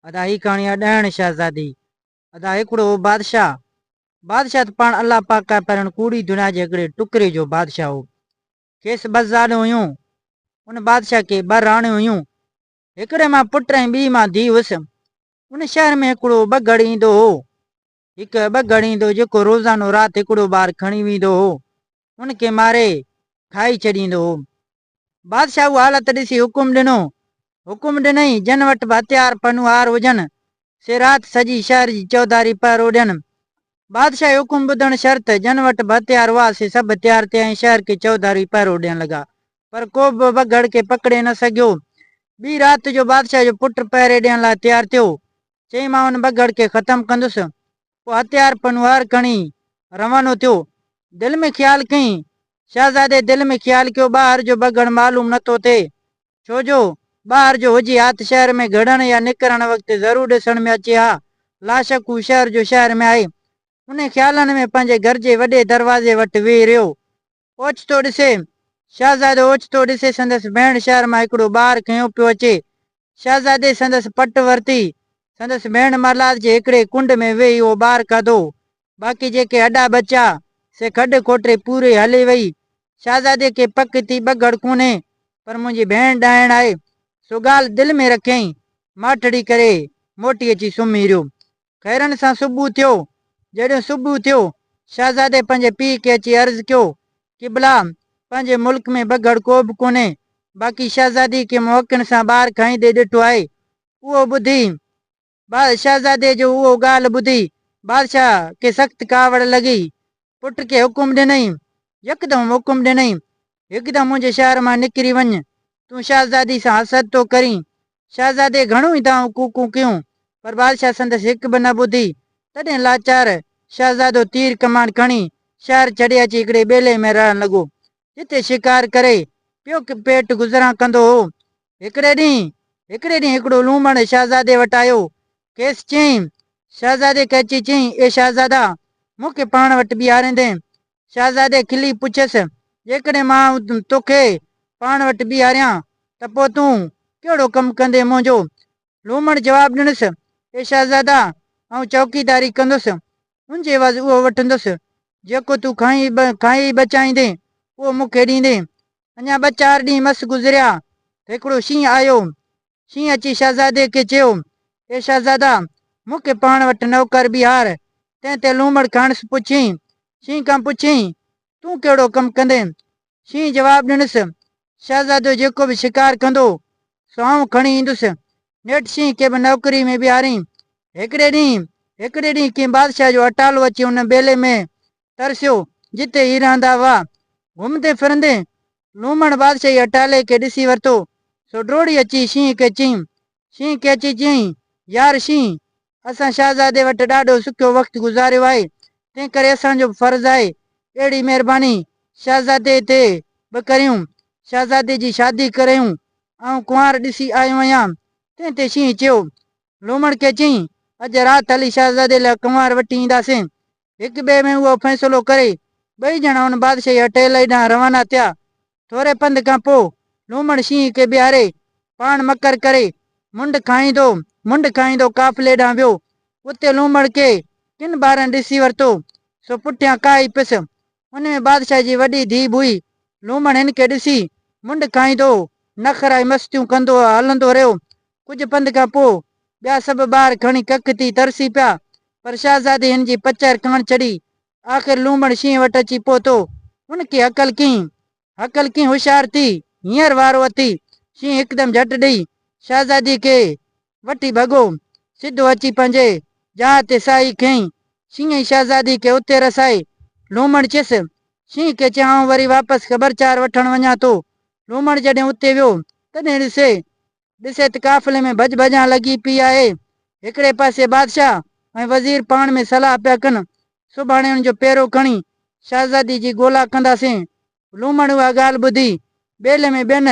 ادا هي ڪهاڻي آ ڏهڻ شهزادي. ادا هڪڙو هو بادشاهه. بادشاهه ته پاڻ الله پاڪ کان پهرين ڪوڙي دنيا جي هڪڙي ٽڪري جو بادشاهه هو. کيس ٻه زالون هيون. ان بادشاهه کي ٻه راڻيون هيون. هڪڙي مان پٽ ۽ ٻي مان ڌيء هيس. ان شهر ۾ هڪڙو بگهڙ ايندو هو. هڪ بگهڙ ايندو جيڪو روزانو رات هڪڙو ٻار کڻي ويندو هو. ان کي ماري کائي ڇڏيندو هو. بادشاهه اها حالت ڏسي حڪم ڏنو. حڪم ڏنائين، جن وٽ به هٿيار پنوهار هجن، سي رات سڄي شهر جي چوڌاري پهرو ڏين. بادشاهه جي حڪم ٻڌڻ شرط، جن وٽ به هٿيار هئا، سي سڀ تيار ٿيا ۽ شهر کي چوڌاري پهرو ڏيڻ لڳا. پر ڪو به بگهڙ کي پڪڙي نه سگهيو. ٻي رات جو بادشاهه جو پٽ پهري ڏيڻ لاء تيار ٿيو. چيائين، مان ان بگهڙ کي ختم ڪندس. پوء هٿيار پنوهار کڻي روانو ٿيو. دل ۾ خيال ڪيائين. شهزادي دل ۾ خيال ڪيو، ٻاهر جو بگهڙ معلوم نه ٿو ٿئي. ڇو جو ٻاهر جو هجي ها ته شهر ۾ گهڙڻ يا نڪرڻ وقت ضرور ڏسڻ ۾ اچي ها. لاشڪ هو شهر جو شهر ۾ آهي. انهي خيالن ۾ پنهنجي گهر جي وڏي دروازي وٽ ويهي رهيو. اوچتو ڏسي، شهزادو اوچتو ڏسي سندس ڀيڻ شهر مان هڪڙو ٻار کنيو پيو اچي. شهزادي سندس پٽ ورتي. سندس ڀيڻ محلات جي هڪڙي ڪنڊ ۾ ويهي اهو ٻار کاڌو. باقي جيڪي هڏا بچيا، سي کڏ کوٽي پوري هلي وئي. شهزادي کي پڪ ٿي بگهڙ ڪونهي، پر منهنجي ڀيڻ ڏائڻ آهي، سو ڳالهه دل ۾ رکيائين. ماٺڙي ڪري موٽي اچي سمهي رهيو. خيرن سان صبح ٿيو. جڏهن صبح ٿيو، شهزادي پنهنجي پيء کي اچي عرض ڪيو، قبلا! پنهنجي ملڪ ۾ بگهڙ ڪو به ڪونهي، باقي شهزادي کي مون اکين سان ٻار کائيندي ڏٺو آهي. اهو ٻڌي، شهزادي جو اهو ڳالهه ٻڌي، بادشاهه کي سخت ڪاوڙ لڳي. پٽ کي حڪم ڏنائين، يڪدم حڪم ڏنائين، هڪدم منهنجي شهر مان نڪري وڃ، تون شهزادي سان حسد ٿو ڪرين. شهزادي گهڻو ئي دانهون ڪوڪون ڪيون، پر بادشاهه سندس هڪ به نه ٻڌي. تڏهن لاچار شهزادو تير ڪمان کڻي شهر ڇڏي اچي هڪڙي ٻيلي ۾ رهڻ لڳو، جتي شڪار ڪري پيو پيٽ گذران ڪندو هو. هڪڙي ڏينهن هڪڙي ڏينهن هڪڙو لومڙ شهزادي وٽ آيو. کيس چيائين، شهزادي کي اچي چيائين، اي شهزادا! مون کي پاڻ وٽ بيهاريندين؟ شهزادي کلي پڇيس، جيڪڏهن مان توکي پاڻ وٽ بيهاريان ته پوء تون ڪهڙو ڪم ڪندين منهنجو؟ لومڙ جواب ڏنس، اي شهزادا! آئون چوڪيداري ڪندس، ان جي عيوض اهو وٺندس، جيڪو تون کائي بچائيندين، اهو مون کي ڏيندين. اڃا ٻه چار ڏينهن مس گذريا ته هڪڙو شينهن آيو. شينهن اچي شهزادي کي چيو، اي شهزادا! مون کي پاڻ وٽ نوڪر بيهار. تنهن تي لومڙ کانئس پڇيائين، شينهن کان پڇيائين، تون ڪهڙو ڪم ڪندين؟ شينهن جواب ڏنس، شهزادو جيڪو به شڪار ڪندو، سو آئون کڻي ايندس. نيٺ شينهن کي به نوڪري ۾ بيهاريائين. هڪڙي ڏينهن هڪڙي ڏينهن ڪنهن بادشاهه جو اٽالو اچي ان ٻيلي ۾ ترسيو، جتي هي رهندا هئا. گهمندي ڦرندي لومڙ بادشاهي اٽالي کي ڏسي ورتو، سو ڊوڙي اچي شينهن کي چيائين. شينهن کي اچي چيائين، يار شينهن! اسان شهزادي وٽ ڏاڍو سکيو وقت گذاريو آهي، تنهنڪري اسان جو به فرض آهي، اهڙي مهرباني شهزادي تي به ڪريون، شهزادي جي شادي ڪرايون. آئون ڪنوار ڏسي آيو آهيان. تنهن تي شينهن چيو، لومڙ کي چيائين، اڄ رات هلي شهزادي لاء ڪنوار وٺي اينداسين. هڪ ٻئي ۾ اهو فيصلو ڪري، ٻئي ڄڻا ان بادشاهي اٽيلي ڏانهن روانا ٿيا. ٿوري پنڌ کان پوء لومڙ شينهن کي بيهاري، پاڻ مڪر ڪري، منڍ کائيندو، منڍ کائيندو قافلي ڏانهن ويو. اتي لومڙ کي ڪن ٻارن ڏسي ورتو، سو پٺيان ڪاهي پيس. ان ۾ بادشاهه جي وڏي ڌيء به هئي. لومڙ هن کي ڏسي، منڍ کائيندو، نخرا ۽ مستيون ڪندو هلندو رهيو. ڪجهه پنڌ کان پوء ٻيا سڀ ٻار کڻي ڪک ٿي ترسي پيا، پر شهزادي هن جي پچر ڪاڻ ڇڏي. آخر لومڙ شينهن وٽ اچي پهتو. هن کي هڪل ڪيائين. هڪل ڪيائين هوشيار ٿي، هينئر وارو اٿئي. شينهن هڪدم جهٽ ڏئي شهزادي کي وٺي ڀڳو. سڌو اچي پنهنجي جاء تي ساهي کنئي. شينهن شهزادي کي اتي رسائي لومڙ چيس، شينهن کي چيائون آئون وري واپس خبرچار وٺڻ وڃان ٿو. لومڙ جڏهن اتي ويو، تڏهن ڏسي، ڏسي ته قافلي ۾ ڀڄ ڀڄان لڳي پيئي آهي. هڪڙي پاسي بادشاهه ۽ وزير پاڻ ۾ صلاح پيا ڪن، سڀاڻي ان جو پيرو کڻي شهزادي جي ڳولا ڪنداسين. لومڙ اها ڳالهه ٻڌي ٻيلي ۾ ٻين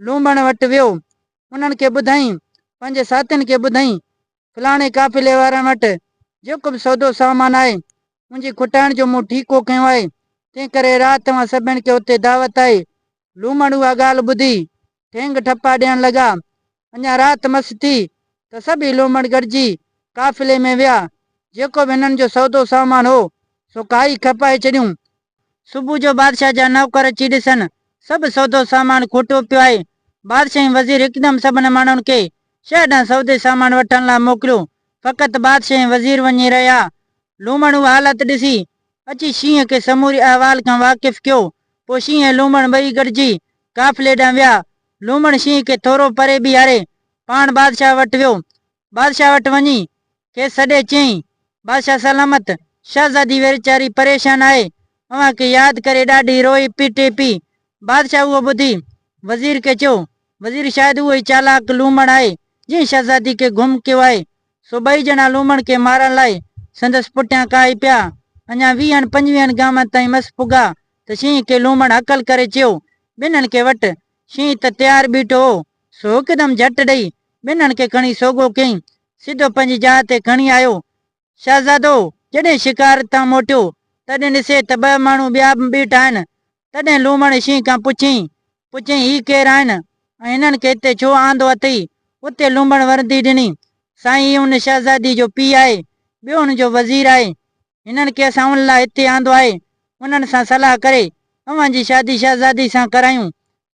لومڙن وٽ ويو. انهن کي ٻڌائين، پنهنجي ساٿين کي ٻڌائين، فلاڻي قافلي وارن وٽ جيڪو به سودو سامان آهي، ان جي کٽائڻ جو مون ٺيڪو کنيو آهي، تنهنڪري رات توهان سڀني کي اتي دعوت آهي. لومڙ اها ڳالهه ٻڌي ٺينگ ٺپا ڏيڻ لڳا. اڃا رات مس ٿي. ته سڀئي لومڙ گڏجي قافلي ۾ ويا. جيڪو به هنن جو سودو سامان هو، سو کائي کپائي ڇڏيون. صبح جو بادشاهه جا نوڪر اچي ڏسن، سڀ سودو سامان کوٽو پيو آهي. بادشاهه ۽ وزير هڪدم سڀن ماڻهن کي شهر ڏانهن سودي سامان وٺڻ لاء موڪليو. فقط بادشاهه ۽ وزير وڃي رهيا. لومڙ اها حالت ڏسي، اچي شينهن کي سموري احوال کان واقف ڪيو. پوء شينهن ۽ لومڙ ٻئي گڏجي قافلي ڏانهن ويا. لومڙ شينهن کي ٿورو پري بيهاري پاڻ بادشاهه وٽ ويو. بادشاهه وٽ وڃي کيس سڏي چيائين، بادشاهه سلامت، شهزادي ويچاري پريشان آهي، اوهان کي ياد ڪري ڏاڍي روئي پٽي پئي. بادشاهه اهو ٻڌي وزير کي چيو، وزير شايد اهو ئي چالاڪ لومڙ آهي، جنهن شهزادي کي گم ڪيو آهي. سو ٻئي ڄڻا لومڙ کي مارڻ لاء سندس پٺيان ڪاهي پيا. اڃا ويهن پنجويهن گامن تائين مس پڳا ته شينهن کي لومڙ هڪل ڪري چيو، ٻنهن کي وٺ. شينهن ته تيار بيٺو هو، سو هڪدم جهٽ ڏئي ٻنهن کي کڻي سوگهو ڪيائين. سڌو پنهنجي جاء تي کڻي آيو. شهزادو جڏهن شڪار تان موٽيو، تڏهن ڏسي ته ٻه ماڻهو ٻيا به بيٺا آهن. تڏهن لومڙ شينهن کان پڇيائين، پڇيائين، هي ڪير آهن ۽ هنن کي هتي ڇو آندو اٿئي؟ اتي لومڙ ورندي ڏني، سائين هي ان شهزادي جو پيء آهي، ٻيو هن جو وزير آهي. هنن کي اسان ان لاء هتي آندو آهي، انهن سان صلاح ڪري اوهان جي شادي شهزادي سان ڪرايون.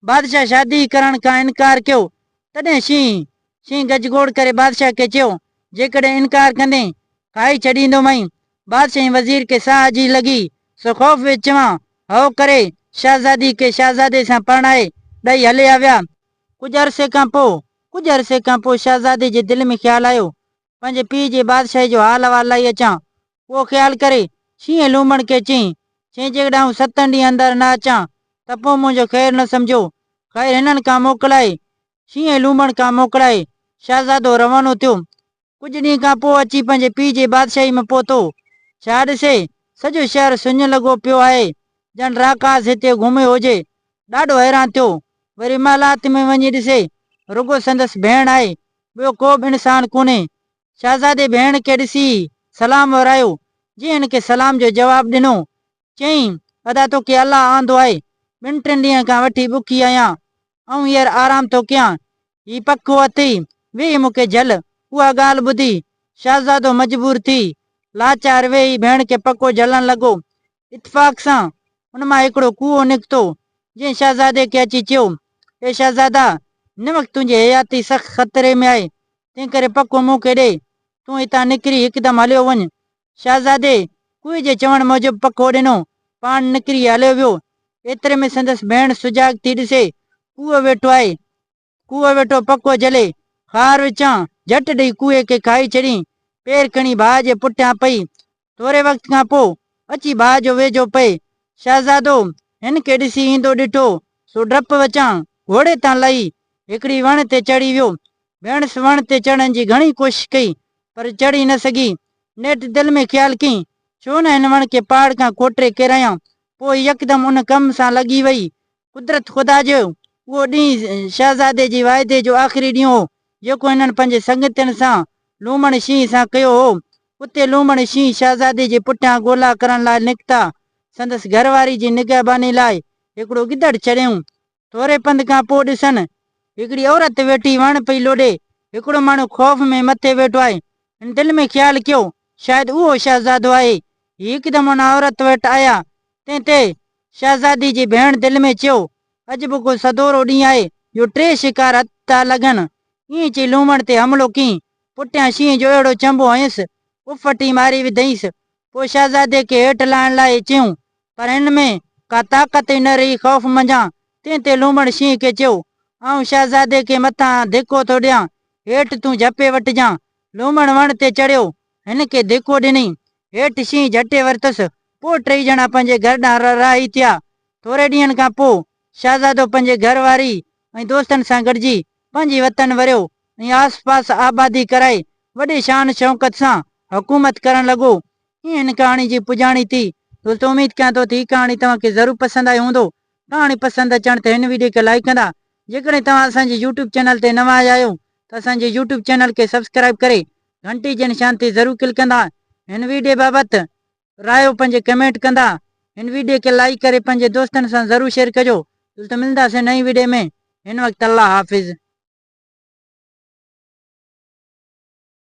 بادشاهه شادي ڪرڻ کان انڪار ڪيو، تڏهن شينهن، شينهن گجگوڙ ڪري بادشاهه کي چيو، جيڪڏهن انڪار ڪندين، کائي ڇڏيندومئين. بادشاهه ۽ وزير کي ساهه جي لڳي، سو خوف وچان هؤ ڪري، شهزادي کي شهزادي سان پرڻائي ڏئي هليا ويا. ڪجهه عرصي کان پوء، ڪجهه عرصي کان پوء شهزادي جي دل ۾ خيال آيو، پنهنجي پيء جي بادشاهي جو حال احوال لهي اچان. اهو خيال ڪري، شينهن لومڙ کي چيائين، چيائين جيڪڏهن آئون ستن ڏينهن اندر نه اچان ته پوء منهنجو خير نه سمجهو. خير هنن کان موڪلائي، شينهن لومڙ کان موڪلائي، شهزادو روانو ٿيو. ڪجهه ڏينهن کان پوء اچي پنهنجي پيء جي بادشاهي ۾ پهتو. ڇا ڏسي، سڄو شهر سڃ لڳو پيو آهي، ڄڻ راڪاس هتي گهميو هجي. ڏاڍو حيران ٿيو. وري محلات ۾ وڃي ڏسي، رڳو سندس ڀيڻ آهي، ٻيو ڪو به انسان ڪونهي. شهزادي ڀيڻ کي ڏسي سلام ورايو، جنهن هن کي سلام جو جواب ڏنو. چيائين، ادا توکي الله آندو آهي، ٻن ٽن ڏينهن کان وٺي بکي آهيان، آئون هينئر آرام ٿو ڪيان، هي پکو اٿئي، ويهي مون کي جهل. اها ڳالهه ٻڌي شهزادو مجبور ٿي لاچار ويهي ڀيڻ کي پکو جهلڻ لڳو. اتفاق سان ان مان هڪڙو ڪوئو نڪتو، جنهن شهزادي کي اچي چيو، اي شهزادا! هن وقت تنهنجي حياتي سخت خطري ۾ آهي، تنهنڪري پکو مون کي ڏي، تون هتان نڪري هڪدم هليو وڃ. شهزادي ڪوئي جي چوڻ موجب پکو ڏنو، پاڻ نڪري هليو ويو. ايتري ۾ سندس ڀيڻ سجاڳ ٿي ڏسي، ڪوئو ويٺو آهي. ڪوئو ويٺو پکو جهلي، خار وچان جهٽ ڏئي ڪوئي کي کائي ڇڏين. پير کڻي ڀاء جي پٺيان پئي. ٿوري وقت کان پوء اچي ڀاء جو ويجهو پئي. شهزادو هن کي ڏسي ايندو ڏٺو، سو ڊپ وچان گهوڙي تان لهي هڪڙي وڻ تي چڙهي ويو. ڀيڻس وڻ تي چڙهڻ جي گهڻي ڪوشش ڪئي، پر چڙهي نه سگهي. نيٺ دل ۾ خيال ڪيائين، ڇو نه هن وڻ کي پهاڙ کان کوٽري ڪيرايان. پوء يڪدم ان ڪم سان لڳي وئي. قدرت خدا جو اهو ڏينهن شهزادي جي واعدي جو آخري ڏينهن هو، جيڪو هنن پنهنجي سنگتين سان لومڙ شينهن سان ڪيو هو. اتي لومڙ شينهن شهزادي جي پٺيان ڳولا ڪرڻ لاء نڪتا. سندس گهر واري جي نگهباني لاء هڪڙو گدڙ ڇڏيائون. ٿوري پنڌ کان پوء ڏسن، هڪڙي عورت ويٺي وڻ پئي لوڏي. هڪڙو ماڻهو خوف ۾ مٿي ويٺو آهي. هن دل ۾ خيال ڪيو، شايد اهو شهزادو آهي. هي هڪدم ان عورت وٽ آيا. تنهن تي شهزادي جي ڀيڻ دل ۾ چيو، اڄ به ڪو سدورو ڏينهن آهي جو ٽي شڪار هٿ ٿا لڳن. ائين چئي لومڙ تي حملو ڪيائين. پٺيان شينهن جو اهڙو چنبو هنيس، اڦٽي ماري وڌئينس. پوء شهزادي کي هيٺ لاهڻ لاء چيائون، پر هن ۾ ڪا طاقت ئي نه رهي خوف منجهان، تنهن تي لومڙ شينهن کي چيو، آئون شهزادي کي مٿان ڌڪو ٿو ڏيان، هيٺ تون جهپي وٺجان. لومڙ وڻ تي چڙهيو، هن کي ڌڪو ڏنئي، هيٺ شينهن جهٽي ورتس، پوء ٽئي ڄڻا پنهنجي گهر ڏانهن راهي ٿيا. ٿوري ڏينهن کان پوء شهزادو پنهنجي گهر واري ۽ دوستن سان گڏجي پنهنجي وطن وريو ۽ آس پاس آبادي ڪرائي وڏي شان شوڪت سان حڪومت ڪرڻ لڳو. ائين هن ڪهاڻي جي پڄاڻي ٿي. دوستو اميد ڪيان ٿو ته هي ڪهاڻي توهان کي ضرور پسند آئي هوندو. ڪهاڻي پسند اچڻ تي هن ويڊيو کي لائيڪ ڪندا. جيڪڏهن توهان اسان جي يوٽيوب چينل تي نوان آيا آهيو ته اسان جي يوٽيوب چينل کي سبسڪرائيب ڪري گهنٽي جي نشان تي ضرور ڪلڪ ڪندا. هن ويڊيو بابت رايو پنهنجي ڪمينٽ ڪندا. هن ويڊيو کي لائيڪ ڪري پنهنجي دوستن سان ضرور شيئر ڪجو. دوستو ملنداسين نئين ويڊيو ۾ هن وقت الله حافظ.